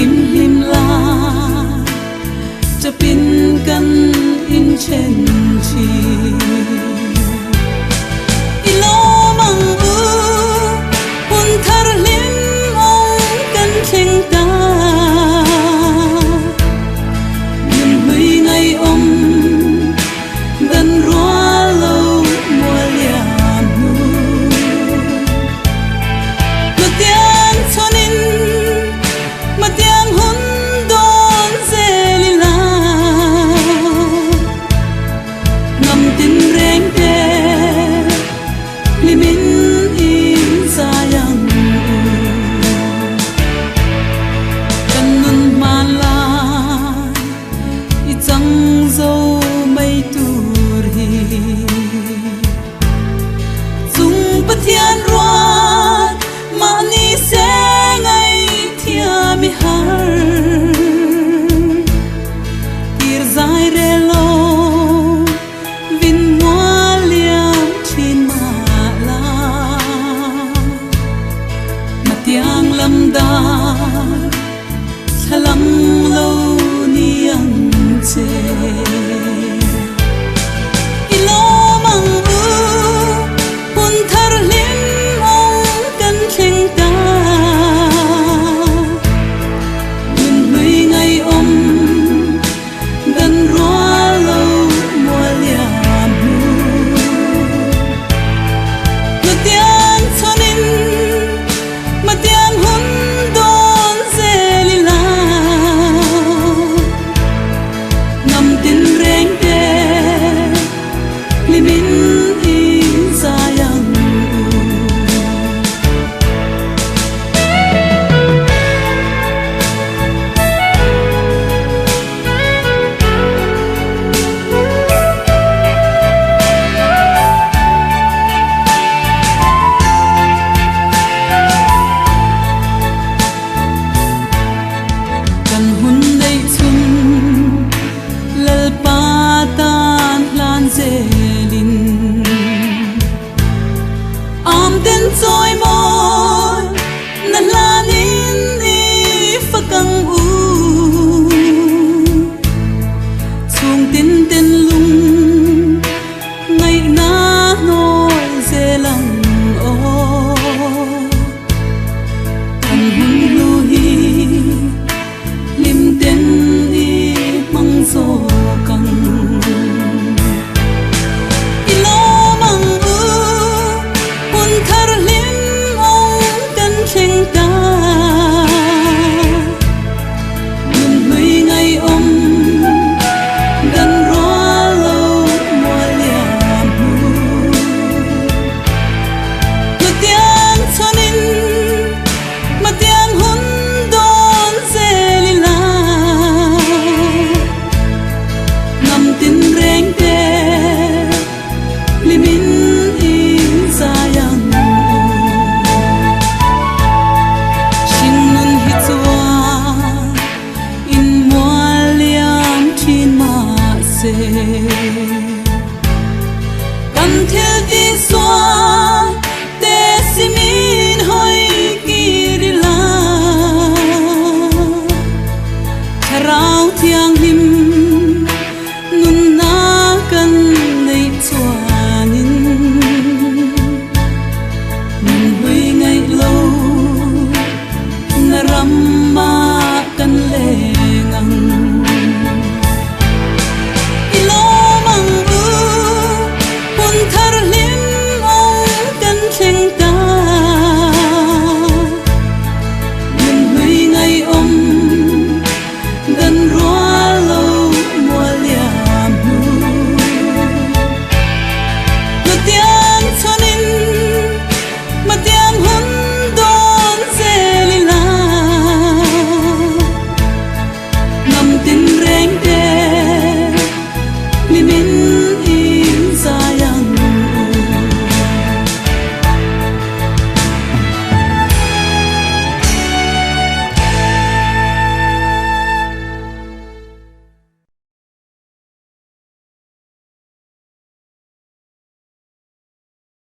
Kim hlim la chapin kan inthen thin. I lawm ang u, hun thar hlim awm kan thleng ta. Nun hlui ngaihawm dan rual lo mual liam hnu. Matiang chhawnin matiang hun dawn zel ila. Ngam tin reng te hlimin in zai ang u. Kan nun hman lai i chang zo mai tur hi. Chung Pathian ruat mahni se ngaihthiam i har. Tir zai rel lo vin mual liam thin mah la. Matiang lam dar thla lang lo ni ang che.